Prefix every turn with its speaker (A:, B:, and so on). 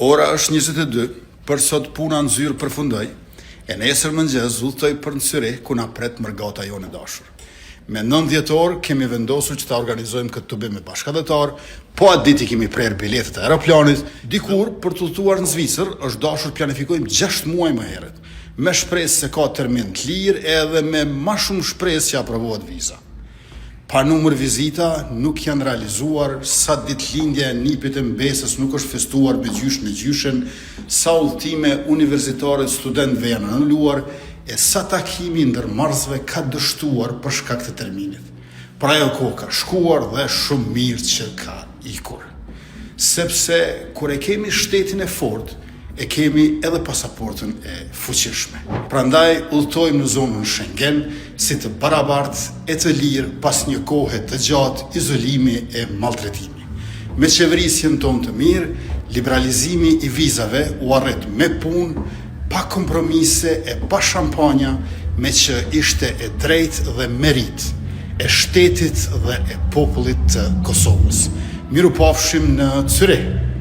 A: Ora është 22, për sot puna në zyrë përfundoi, e nesër mëngjes udhëtoj për në Cyrih ku na pret mërgata jonë e dashur. Me 9 dhjetor kemi vendosur që ta organizojmë këtë tubim me bashkatdhetarë, po atë ditë i kemi prerë biletet e aeroplanit, dikur për të udhëtuar në Zvicër është dashur të planifikojmë 6 muaj më herët, me shpresë se ka termin të lirë edhe me ma shumë shpresë që aprovohet viza. Pa numër vizita nuk janë realizuar, sa ditëlindja e nipit e mbesës nuk është festuar me gjyshin e gjyshen, sa udhëtime universitare të studentëve janë anuluar, e sa takimi i ndërmarrësve ka dështuar për shkak të terminit. Por ajo kohë ka shkuar dhe shumë mirë që ka ikur. Sepse kur e kemi shtetin e fortë, e kemi edhe pasaportën e fuqishme. Prandaj udhëtojmë në zonën Schengen si të barabartë e të lirë pas një kohe të gjatë izolimi e maltretimi. Me qeverisjen tonë të mirë, liberalizimi i vizave u arrit me punë, pa kompromise e pa shampanja, meqë ishte e drejtë dhe meritë e shtetit dhe e popullit të Kosovës. Mirupafshim në Cyrih!